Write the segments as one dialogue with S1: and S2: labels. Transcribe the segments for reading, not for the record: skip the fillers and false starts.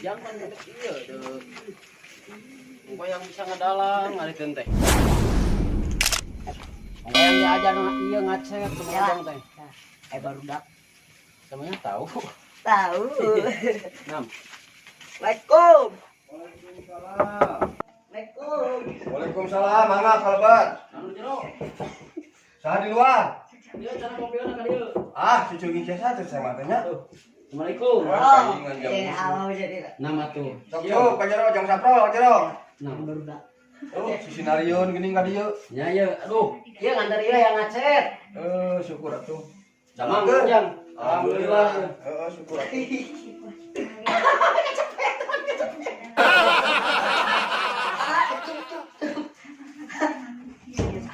S1: Ujang kan dek ieu deuk. Engko yang bisa ngadalang ari teh. Engko yang diajar ieu ngacet sama
S2: Ya.
S1: Ujang teh.
S2: Eh, barudak.
S1: Semuanya tahu.
S2: Tahu.
S1: Nam.
S2: Assalamualaikum.
S3: Waalaikumsalam.
S2: Assalamualaikum.
S3: Waalaikumsalam, mangga kalebet.
S1: Anu jero.
S3: Saha di luar?
S1: Ieu cara mobilna ka dieu.
S3: Ah, cucu ngicesa teh saya mah teh nya.
S1: Assalamualaikum.
S3: Wah, kaingan jam.
S2: Eh, halo jadi.
S1: Nama tuh.
S3: Sok sok ka jero jang sapro jero.
S1: Nah,
S2: Barudak.
S3: Oh, si sinarion geuning ka dieu.
S1: nya ieu. Aduh, ieu nganter ieu yang ngacet.
S3: Eh, syukur atuh.
S1: Damang
S3: Syukur.
S1: Ujang. Alhamdulillah.
S3: Heeh, syukur atuh.
S2: Ah, cuk cuk.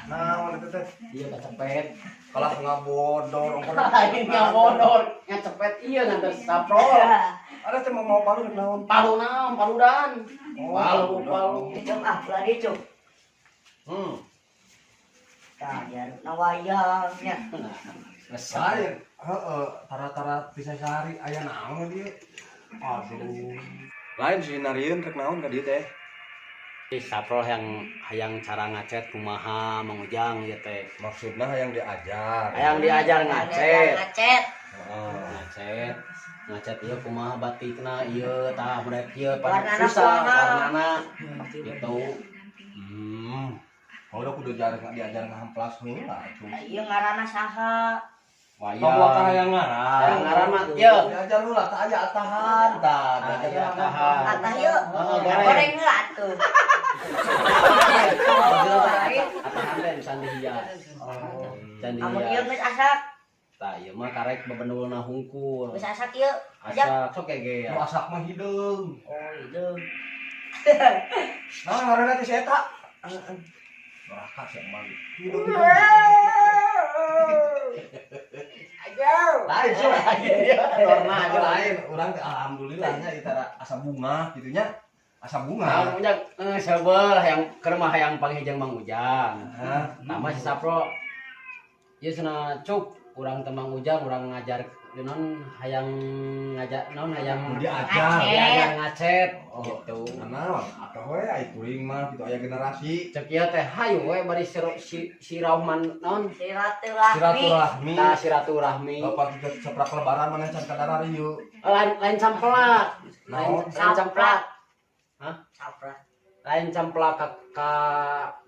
S3: Nah, mana teh?
S1: Iya kecepet.
S3: Kalah ngabodor ongkor.
S1: Lain ngabodor, ngacepet iya nganter sapro.
S3: Ada teh mau palu rek naon?
S1: Palu naon, paludan.
S3: Oh,
S1: Palu, palu.
S2: Cuk ah, lari cuk. Tah, biar nawayangnya.
S1: Resah.
S3: Lain, heeh, tara-tara bisa sehari aya naon dieu. Aduh. Lain si sinarion rek naon ka dieu teh?
S1: Sapro yang hayang cara ngacet kumaha Mang Ujang ieu teh.
S3: Maksudna hayang diajar.
S1: Hayang diajar ngacet.
S2: Ngacet.
S3: Heeh.
S1: Ngacet. Ngacet ieu kumaha batikna ieu tah merek ieu pada
S2: Warnana
S1: susah
S2: kumaha.
S1: warnana gitu.
S3: Kalau udah kudu diajar ngahamplas heula atuh.
S2: Ieu ngaranna saha?
S1: Wayang.
S3: Kamu tah hayang ngaran.
S1: Hayang ngaran mah ieu.
S3: Diajar heula tah aya atahan tah, diajar
S1: Aya atahan.
S2: Atah yeuh.
S1: Heeh, goreng.
S2: Goreng heula atuh.
S1: Atahan teh bisa dihias.
S3: Oh.
S1: Can
S2: Amun ieu
S1: dihias.
S2: geus asak,
S1: Tah ieu mah karek bebendulna hungkul.
S2: geus asak ieu. Ujang.
S1: Asak sok ge
S3: Nu
S1: ya.
S3: asak mah hideung.
S2: Oh, itu.
S3: Nah, ngaranna teh si eta. Neraka si emang. Hideung.
S2: Aduh.
S3: Lain sih.
S1: Warna aja
S3: Lain, urang teh alhamdulillah nya ieu tara asa bunga kitu nya. Asa
S1: Nah,
S3: bunga.
S1: Ujang sebel hayang keur mah hayang panggih jeung Mang Ujang.
S3: Hah?
S1: Tama si Sapro. Ieu cenah cuk urang teh Mang Ujang urang ngajar naon hayang ngajar naon hayang
S3: Diajar.
S1: diajar ngacet
S3: Oh.
S1: gitu.
S3: Nah, atuh we ai kuring mah kitu aya generasi
S1: Cek ieu teh hayu we bari si Rahman naon
S2: Silaturahmi.
S3: silaturahmi.
S1: tah silaturahmi.
S3: Bapak kita saprak lebaran mana can kadara rieu.
S1: Lain lain camplak. Lain
S3: Naon?
S1: lain camplak. Hah?
S2: Sapra.
S1: Lain camplak ka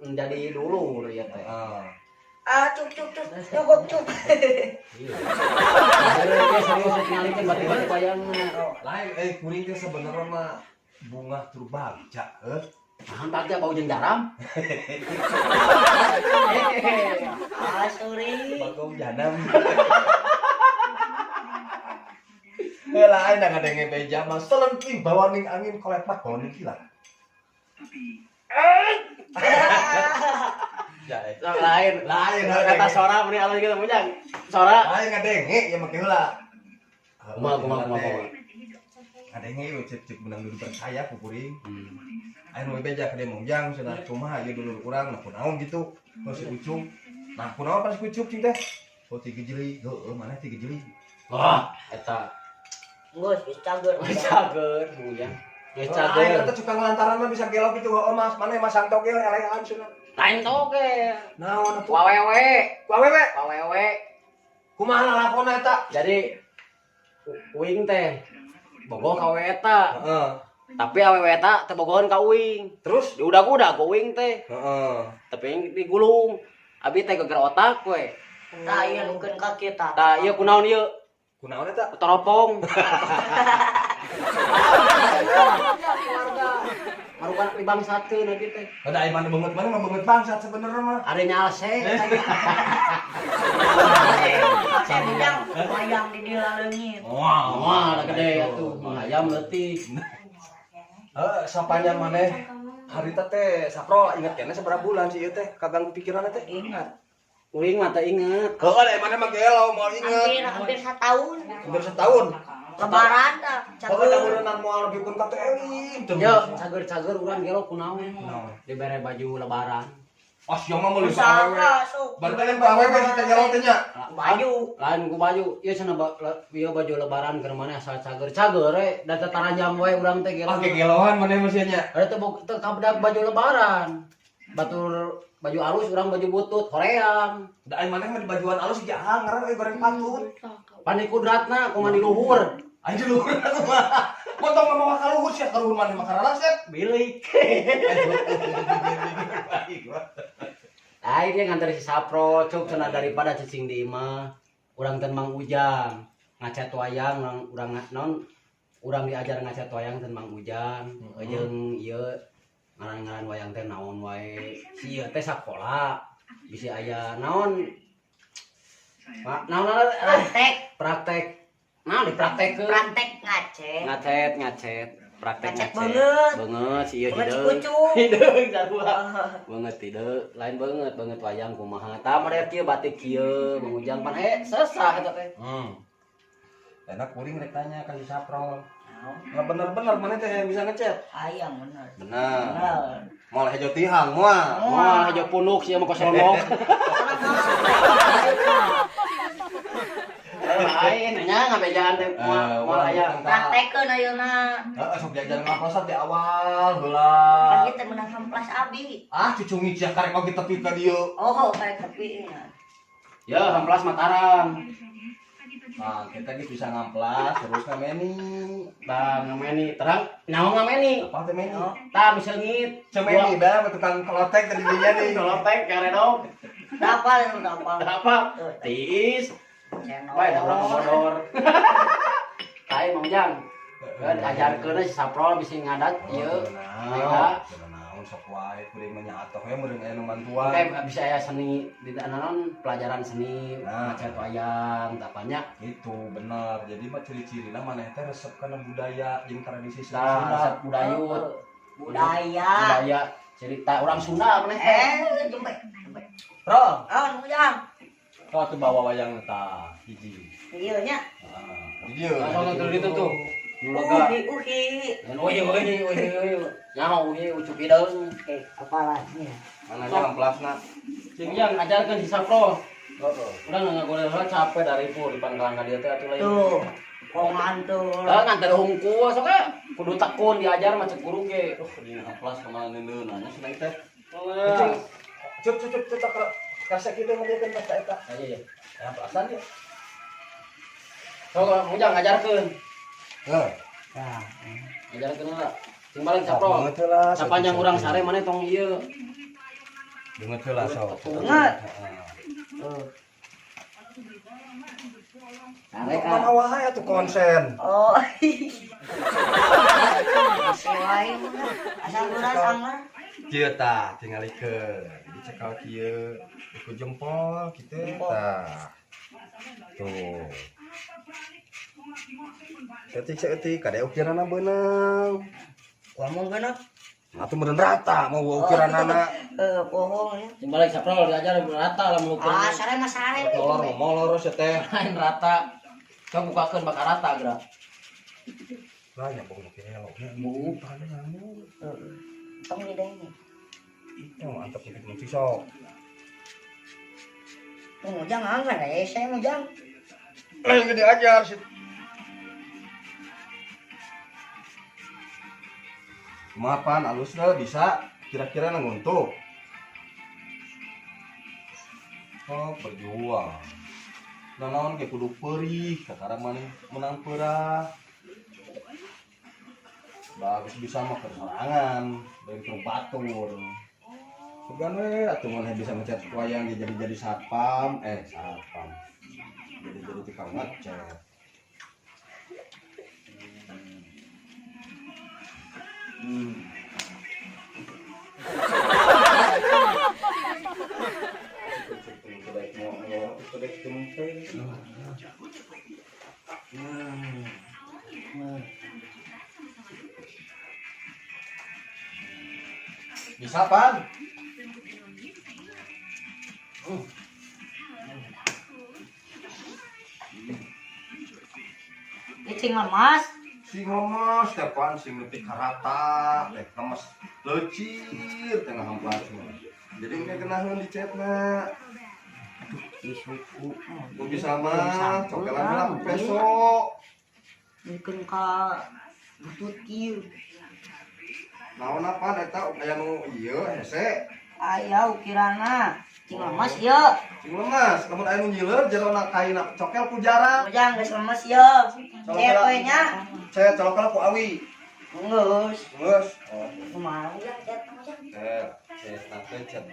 S1: menjadi dulur ieu teh.
S3: Heeh.
S2: Ah, cuk cuk cuk. Cukup cuk.
S1: Iya. Serius serius ngalikeun batik-batik wayangna.
S3: Lain kuring teh sebenarnya mah bunga tur bagja heuh.
S1: Naon bagja bau jeung jaram?
S2: Ah, sorry.
S3: Bagong janam. Heuh lain da ngadenge beja mah selengking bawaning angin kolepak bawaning kilat. Ya, eh.
S1: Sok lain.
S3: Lain
S1: Kata sora meni alus gitu Ujang. Sora.
S3: Lain ngadenge ya make heula.
S1: Kumaha kumaha kumaha kumaha.
S3: Ngadenge we cek cek menang dulu percaya ku kuring. Aya nu beja ka dieu Mang Ujang cenah kumaha ieu dulur urang nah kunaon gitu. Nu si Ucup. Nah kunaon pas si Ucup cing teh? Oh tiga jeli, heueuh mana tiga jeli.
S1: Wah, eta
S2: Geus, geus cager.
S1: geus cager Ujang. Geus
S3: Lain
S1: cager.
S3: eta cukang lantaran mah bisa gelok gitu heueuh mas, mana masang toge elehan cenah.
S1: Lain toge.
S3: Naon atuh?
S1: Wawewe,
S3: Ku awewe,
S1: wawewe.
S3: kumaha lalakona eta?
S1: Jadi uing teh bogoh ka awewe eta.
S3: Heeh.
S1: Tapi awewe eta teh bogohan ka uing.
S3: Terus?
S1: Diudag-udag ku uing teh,
S3: Heeh.
S1: tapi yang digulung. Abi teh geger otak we.
S2: Tah ieu nukeun ka kita.
S1: Tah ieu kunaon ieu?
S3: Kunaon eta?
S1: Teropong. Marukan di bangsateun abi teh.
S3: Ada ai mana beungeut mana mah beungeut bangsat sebenarnya mah.
S1: Ari nyalse.
S2: Saya ujang wayang di dieu leungit.
S3: Wah,
S1: Wah, da gede atuh, menghayam leutik.
S3: Heeh, sapanjang maneh harita teh sapro inget keneh sabaraha bulan sih ieu teh kaganggu pikiranna teh.
S2: Ingat.
S1: Uing mah teu inget.
S3: Heeh, da mana mah gelo moal inget.
S2: Hampir hampir setahun.
S3: Hampir setahun.
S2: Lebaran tah.
S3: Pokoknya
S2: Cager.
S3: meureunnan moal lebihkeun ka teh eling teu.
S1: Yo, cager-cager urang gelo kunaon.
S3: Kunaon?
S1: Dibere baju lebaran.
S3: Ah sia mah meuli awewe. Berarti lain awewe si teh nyelot teh nya.
S2: Baju.
S1: Lain ku baju. Ieu cenah ieu baju lebaran keur maneh asal cager-cager we da teh taranjam wae urang teh
S3: Ah gegelohan maneh mah sia nya.
S1: Ada teh teu kabedak baju lebaran. Batur baju alus urang baju butut hoream.
S3: Da ai maneh mah di bajuan alus jaang ngaran euy goreng patut.
S1: Pani kudratna kumaha di luhur.
S3: Ai di luhur atuh mah. Mun tong mamawa ka luhur sia ka luhur maneh mah kararasep.
S1: Bilik. Ai dia nganter si Sapro cuk cenah daripada cicing di imah. Urang teh Mang Ujang ngacet wayang urang naon urang diajar ngacet wayang teh Mang Ujang jeung ieu ngaran-ngaran wayang teh naon wae. Si ieu teh sakola bisi aya naon naon
S2: praktek
S1: praktek naon dipraktekkeun
S2: praktek ngacet
S1: ngacet praktek
S2: ngacet beungeut
S1: si ieu hideung hideung sarua beungeut hideung lain beungeut wayang kumaha tah model kieu batik kieu Mang Ujang pan sesah eta teh.
S3: Enak kuring rek tanya ka si Saprol. Nggak bener-bener mana teh yang bisa ngecet?
S2: Hayang bener.
S3: Bener. Moal hejo tihang moal.
S1: Moal hejo punuk sia mah kosonok. Lain nya ngabejaan teh moal aya.
S2: Praktekeun ayeuna.
S3: Heeh sok diajar ngamplas di awal heula.
S2: Pan ieu teh meunang hamplas abi.
S3: Ah cucungi sia karek oge tepi ka dieu.
S2: Oh, karek tepi.
S1: Ya hamplas Mataram.
S3: Nah, kita geus bisa ngamplas terus ngameni.
S1: Tah ngameni, terang nyaho ngameni.
S3: Apa teh meni?
S1: Tah nu seungit.
S3: Cemeni bae tukang kelotek tadi dinya nih.
S1: Kelotek karedok.
S2: Dapal nu dapal.
S1: Dapal. Tiis. Bae da urang bodor. Kae Mang Ujang. Ajarkeun si Saprol bisi ngadat ieu.
S3: Naon sok wae kuring mah nya atoh we meureun aya nu mantuan.
S1: Oke, bisa aya seni di naon pelajaran seni ngacet wayang tapanya.
S3: Itu benar. Jadi mah ciri-cirina maneh teh resep kana budaya jeung tradisi Sunda.
S1: Resep budayut.
S2: Budaya.
S1: Budaya cerita orang Sunda maneh teh.
S2: Jempe.
S3: Bro.
S2: Naon Ujang?
S3: Kau tuh bawa wayang tah hiji.
S2: Ieu nya.
S3: Heeh. Ieu.
S1: Langsung tuh itu tuh.
S2: Uhi uhi.
S1: Uhi uhi uhi uhi. Nyaho uhi ucup hideung.
S2: Oke, apalanya.
S3: Mana nya amplasna?
S1: Cing Jang ajarkeun si Sapro.
S3: Heeh.
S1: Urang ngagoleh heula capek dari pur di pangkalan ka dieu teh atuh lain.
S2: Tuh. Kok ngantur.
S1: Heuh nganter hungkul sok we. Kudu tekun diajar mah cek guru ge.
S3: Di amplas kumaha neundeunna nya cenah teh.
S1: Cing.
S3: Cup cup cup cup karsa kieu ngadiekeun pas eta.
S1: Ayo ya.
S3: Amplasan ya.
S1: Sok Mang Ujang ngajarkeun.
S3: Heuh.
S2: Tah.
S1: Ngajarkeun heula. Cing balik Sapro. Sapanjang urang sare maneh tong ieu.
S3: Beungeut heula sok.
S2: Beungeut. Tuh.
S3: Mana wae atuh konsen.
S2: Oh. Sesuai. Asal beras anger.
S3: Kieu tah tingalikeun. Jadi cekal kieu ku jempol kitu tah. Tuh. Setik-setik kade ukiranna beunang.
S2: Ngomong beunang.
S3: Atuh meureun rata mau ukiranana.
S2: Heuh, bohong ya.
S1: Cing balik Saprol diajar rata lah mau
S2: Ah, sare mah sare.
S3: Molor molor sia teh.
S1: Lain rata. Sok bukakeun bakal rata geura.
S3: Lah nya bohong kelok nya. Mau tanya nyamuk.
S2: Heeh. Tong di deui.
S3: Ya mantap gitu kunci sok.
S2: Ujang anggar saya Ujang.
S3: Lain diajar sih. Mapan alus dah bisa kira-kira nguntuk. Oh, berjuang. Nah, naon ge kudu perih, kakara maneh menang peurah. Bagus bisa mah kesorangan, dari keur batur. Sugan we atuh maneh bisa ngecet wayang ge jadi-jadi satpam, satpam. Jadi-jadi tukang ngecet. Bisa pan?
S2: Cing lemas.
S3: Sing lemas teh pan sing leutik karata teh lemes leucir teh ngahamplas mah. Jadi engke kenaheun dicetna.
S2: Aduh, isuku.
S3: Mun bisa mah cokelan heula ku peso.
S2: Mungkin ka butut kieu.
S3: Naon apa eta aya nu ieu hese.
S2: Aya ukirana. Cing lemes ieu.
S3: Cing lemes, lamun aya nu nyiler jerona kaina cokel ku jarak.
S2: Ujang geus lemes ieu. Cet we nya.
S3: Cet colokeun ku awi.
S2: Geus.
S3: Geus. Oh.
S2: Kumaha ujang cet ujang.
S3: Cet, cet teh cet.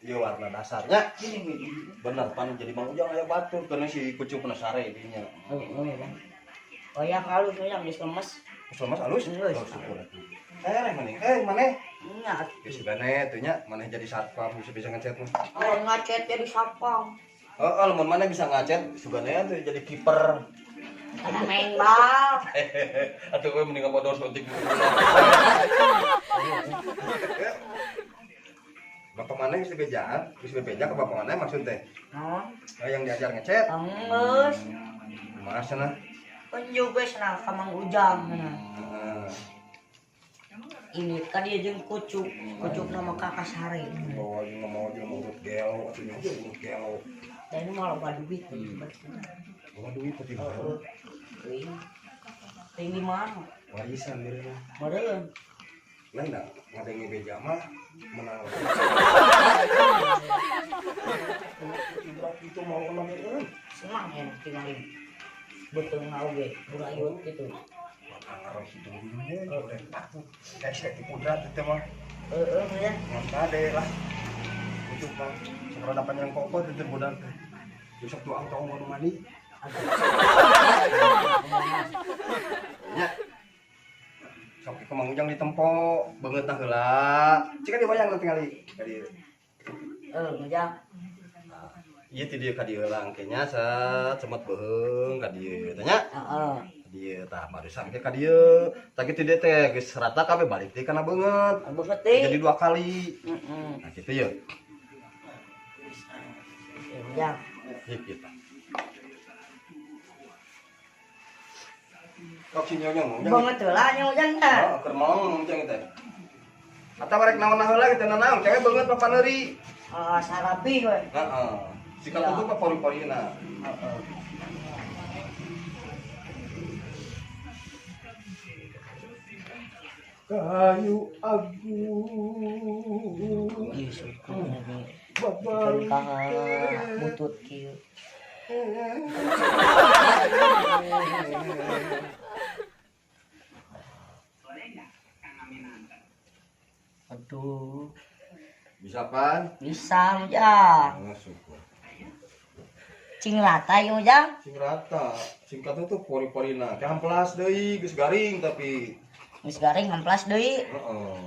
S3: Ieu warna dasarnya. Bener pan jadi Mang Ujang aya batur karena si kucing penasaran dinya.
S2: Oh, iya. Oh ya halus ujang geus lemes.
S3: Geus lemes halus?
S2: Geus.
S3: Oh, syukur atuh. Maneh, maneh.
S2: Nya.
S3: Geus gane teh nya, maneh jadi satpam bisa ngecet mah.
S2: Oh, ngacet jadi satpam.
S3: Heeh, lamun maneh bisa ngacet, sugane teh jadi kiper.
S2: Karena main bal.
S3: Atuh we mending modal suntik. Bapak maneh geus dibejaan, geus bebeja ke bapak maneh maksud teh.
S2: Naon?
S3: Yang diajar ngecet.
S2: Geus.
S3: Kumaha cenah?
S2: Penju geus nah ka Mang Ujang cenah.
S3: Heeh.
S2: Ini kan dia jeung kucuk, kucuk nama kakak sare.
S3: Bawa jeung mau jeung urut gelo atuh nya urut gelo.
S2: Dan ini malah loba duit.
S3: Loba duit teh di mana?
S2: Teuing di mana?
S3: Warisan meureun.
S2: Meureun.
S3: Lain da ngadenge beja mah menang. Ibrat itu mau menang euy.
S2: Senang enak tinggalin. Betul oge, burayut gitu.
S3: Ngaruh hidung dulu deh, takut. Esek di kudrat itu mah.
S2: Heeh, ya.
S3: Ngan kade lah. Untuk mah sekarang dapat yang kokoh itu budak teh. Besok tuh angtong mau mandi. Nya. Sok ke Mang Ujang ditempo, beungeut tah heula. Cika diwayang tingali ka dieu.
S2: Heuh, Ujang.
S3: Ieu ti dieu ka dieu heula engke nya set semet beuheung ka dieu teh nya.
S2: Heeh.
S3: Dieu tah barusan ke ka dieu. Tah kitu dieu teh geus rata kabeh balik deui kana beungeut.
S2: Beungeut deui.
S3: Jadi dua kali.
S2: Heeh.
S3: Nah kitu ye.
S2: Ujang.
S3: Ieu kitu. Kok si nyonya Mang Ujang.
S2: Beungeut heula nya Ujang tah.
S3: Heeh, keur maong Mang Ujang teh. Atawa rek naon heula kitu nanaon, cewek beungeut mah paneuri.
S2: Ah, sarapi we.
S3: Heeh. Sikap tutup mah pori-porina.
S2: Heeh.
S3: Kayu agung.
S2: Ieu suku babar ka butut kieu. Aduh.
S3: Bisa pan?
S2: Bisa Ujang.
S3: Oh, syukur.
S2: Cing rata ieu Ujang.
S3: Cing rata. Cing katutup pori-porina. Teh hamplas deui, geus garing tapi.
S2: Geus garing hamplas deui.
S3: Heeh.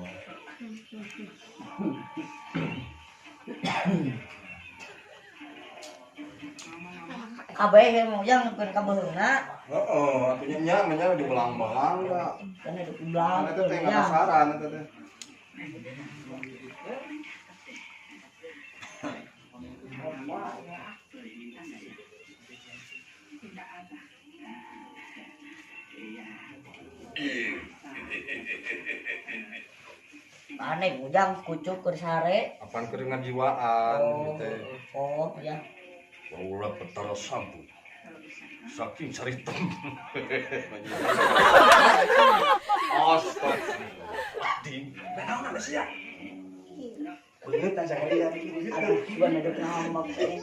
S2: Kabeh Mang Ujang keun kabeheuna.
S3: Heeh, atuh nya nya dibelang-belang da.
S2: Kan ada dibelang.
S3: Eta teh ngapasaran eta teh.
S2: Aneh Ujang kucuk keur sare.
S3: Apaan keur ngajiwaan gitu.
S2: Oh, ya.
S3: Baula petara sampu. Saking caritem. Astagfirullahaladzim. Naon ada sia? Beungeut tah sakali ya.
S2: Aduh, gua nedek ngambek.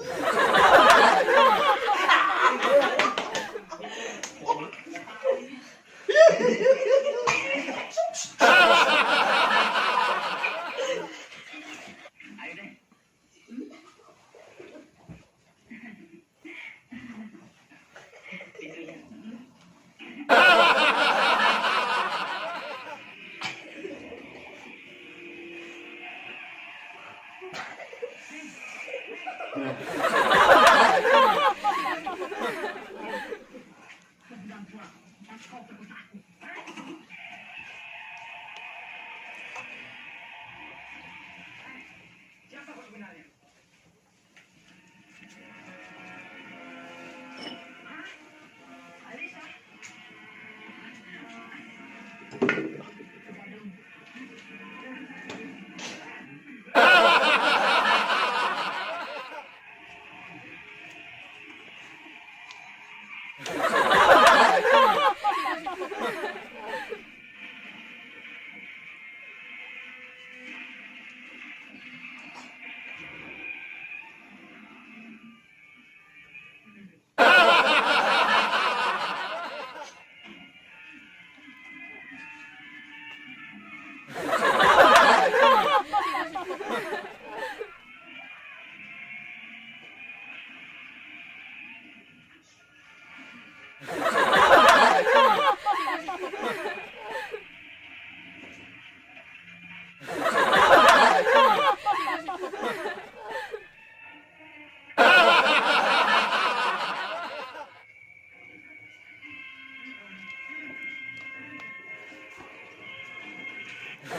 S2: Tuh.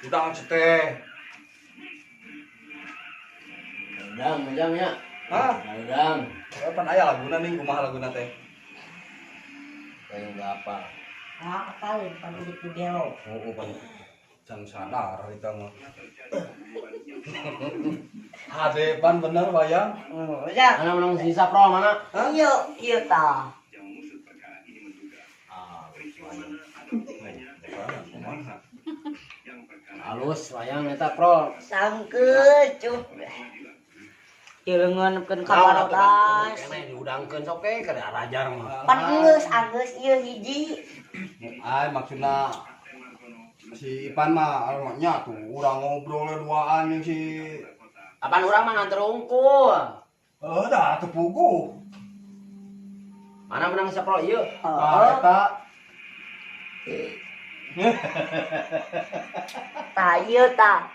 S3: Udang cete.
S1: Udang, udang ya.
S3: Hah?
S1: Udang.
S3: Kapan aya laguna nih, kumaha laguna teh?
S1: Kayak enggak apa.
S2: Ah, apalin pan udah ku gelo.
S3: Oh, pan can sadar eta mah. Hade pan bener wayang.
S2: Ujang.
S1: Mana menang sisa pro mana?
S2: Iya, iya ta.
S1: Ah, halus wayang eta pro.
S2: Sangkeut cup. Cileungeun keun ka barodas.
S1: Kene diudangkeun sok ge kada arajar mah.
S2: Pan geus anggeus ieu hiji.
S3: Ay maksudna si Ipan mah nya tuh urang ngobrol duaan jeung si
S1: Apaan urang mah nganter unggul.
S3: Heuh dah teu puguh.
S1: Mana menang sapro ieu?
S3: Ah eta.
S2: Tah ieu tah.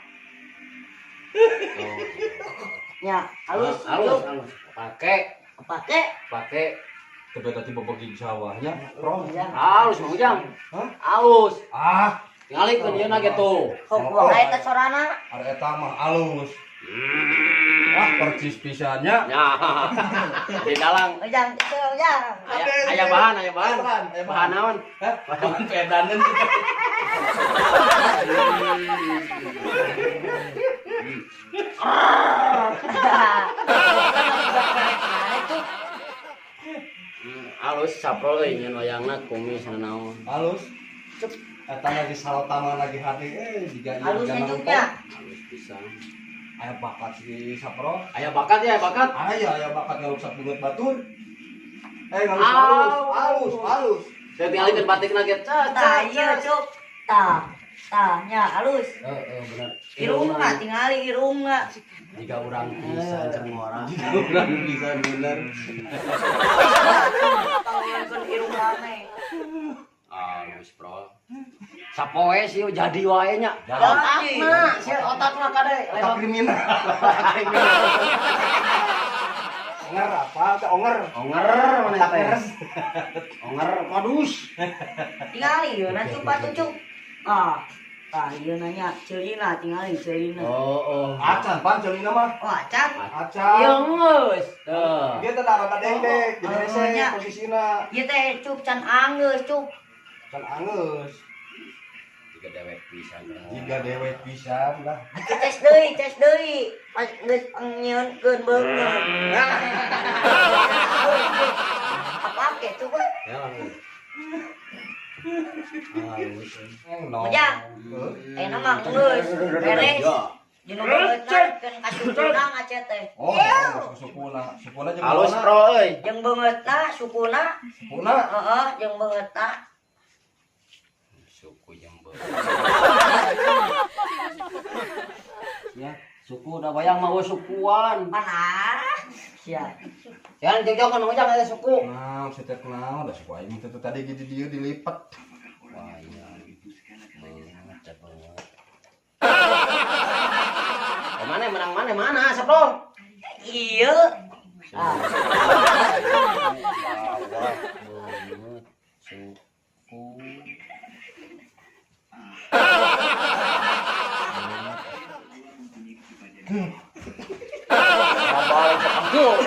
S2: Ya, halus,
S1: halus, halus. Pake,
S2: pake,
S1: pake.
S3: Tapi tadi bebegig sawahnya, pro.
S1: Halus Mang Ujang.
S3: Hah?
S1: Halus.
S3: Ah,
S1: Tingalikeun ieu na gitu.
S2: Kok wae eta sorana?
S3: Ari eta mah halus. Wah, percis pisannya.
S1: Ya. Di dalang.
S2: Ujang, itu Ujang.
S1: Aya bahan, aya bahan.
S3: Aya
S1: bahan naon?
S3: Hah? Bahan pedanan.
S1: Halus sapro euy nyeun wayangna kumis naon.
S3: Halus. Cep. Eta lagi salotama lagi hati jiga ieu
S2: Halus nya.
S1: Halus pisan.
S3: Aya bakat si Sapro.
S1: Aya bakat ya, bakat.
S3: Aya bakat ngaluksak beungeut batur. Ngalus halus, halus, halus.
S1: Saya tinggalikeun batikna ge.
S2: Tah ieu cuk. Tah. Tah nya halus.
S1: Heeh, bener.
S2: Irungna tingali irungna.
S1: Jika urang pisan cengora.
S3: Jika urang pisan bener.
S2: Panggilkeun irungna teh.
S1: Halus, Bro. Sapoe sih jadi wae nya. Otakna, si otakna kade.
S3: Otak kriminal. Onger apa? Teh onger.
S1: Onger mana teh? Onger modus.
S2: Tingali ieu na cupa tuh cuk. Ah. Tah ieu nanya ceulina tingali ceulina.
S1: Oh, oh.
S3: Acan pan ceulina mah.
S2: Oh, acan.
S3: Acan.
S1: Ieu geus. Teuh.
S3: Dia teh rada dengdek, jadi hese posisina.
S2: Ieu teh cup can anggeus cup.
S3: Can anggeus.
S1: Jiga dewek pisan.
S3: Jiga dewek pisan lah.
S2: Tes deui, tes deui. Pas geus nyieunkeun beungeut. Apa ke coba?
S1: Ya. Halus.
S2: Ujang. Ayeuna mah geus beres. Jeung beungeutna keun ka sukuna ngacet teh.
S3: Oh, sukuna. Sukuna jeung
S1: halus pro euy.
S2: Jeung beungeutna sukuna.
S3: Sukuna.
S2: Heeh, jeung beungeutna.
S1: Suku jeung beungeut. Ya, suku udah bayang mau sukuan.
S2: Mana? Sia.
S1: Jangan jauh-jauh Ujang ada suku.
S3: Nah, saya kenal, udah suku aing itu tadi gitu dia dilipat.
S1: Wah, iya. Banget, banget. Mana menang mana mana, Sapro?
S2: Iya. Ah.
S1: Banget suku. Balik ke kampung.